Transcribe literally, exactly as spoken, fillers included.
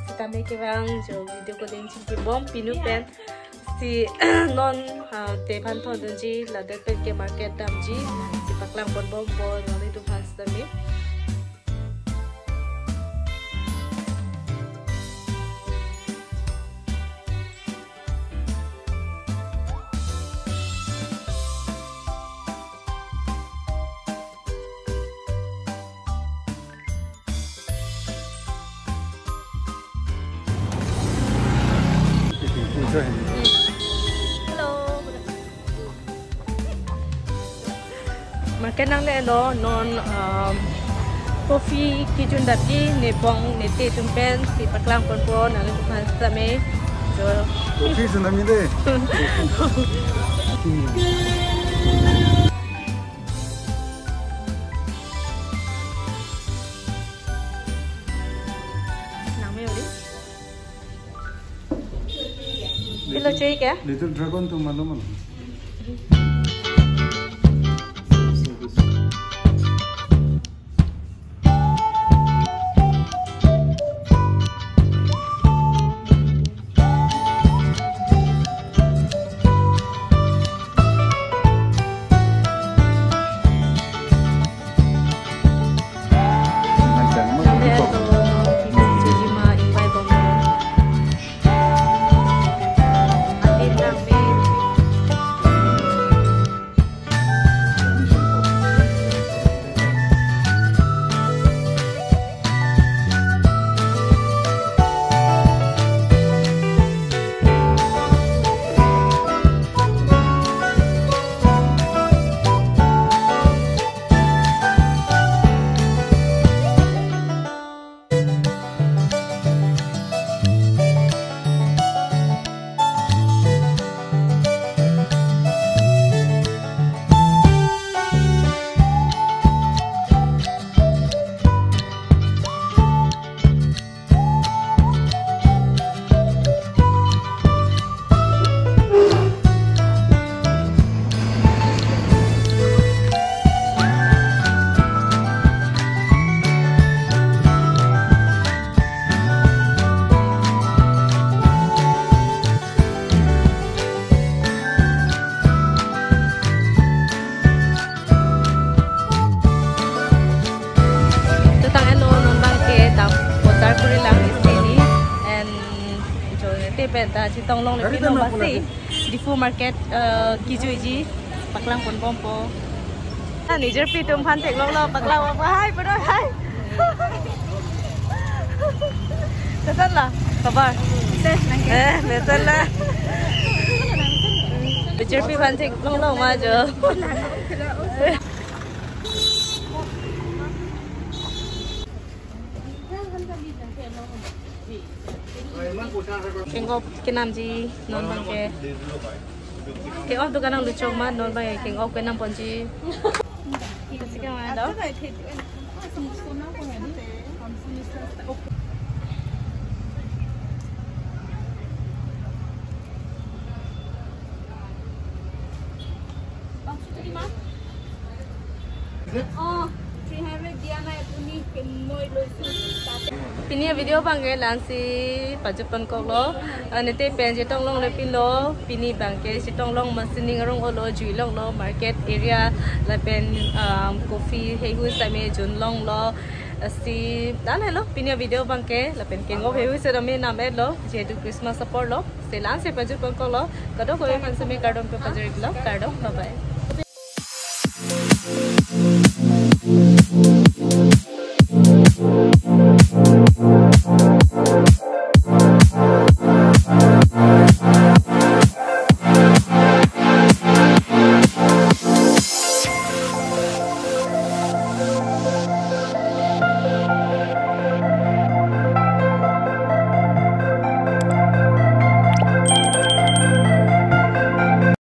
Sitame kevang jo video ko leng chingki bom pinu pen si non, ah, te aphan thondunji ladak pen ke market damji si paklang pon bompo nanglitum aphan sitame. Hello. Market nanglelo non, um, coffee kejun dapji, nepong nete atum pen si paklang ponpo nanglitum aphan sitame. Jo. Coffee chun nami de. Nangme ori. Pilo chui ke? Little dragon tu malum malum. Tutang eno non abang ke ta potar kuri lang isi ni and jo te pen ta chetong longle pilo masi Diphu market, eh, kejuiji paklang pon bompo. Na nijor pi atum aphan theklonglo paklang bompo. Hai, pura hai. Kasan la? Kabar? Eh, betul la. Nijor pi aphan theklonglo ma jo. Kengop kenamji non abang ke. Kengop dukan nangluchok ma non abang ke kengop kenam ponji. Kasi ka mana daw? Oh, si hai me dia na puni ke moi lo su. Pini avideo abang ke la-ansi pajut pon koklo. Ane te pen chetong longle pilo. Pini abang ke chetong long masi ning arong olo, jui longlo market area lapen, um, coffee heihui sitame jun longlo. Si dan helo pini avideo abang ke lapen kengop heihui sitame nam-etlo jehetu Christmas apor lo. Si la-ansi pajut pon koklo. Kadokave aphan sitame kardom pajirlo. Kardom, bye bye.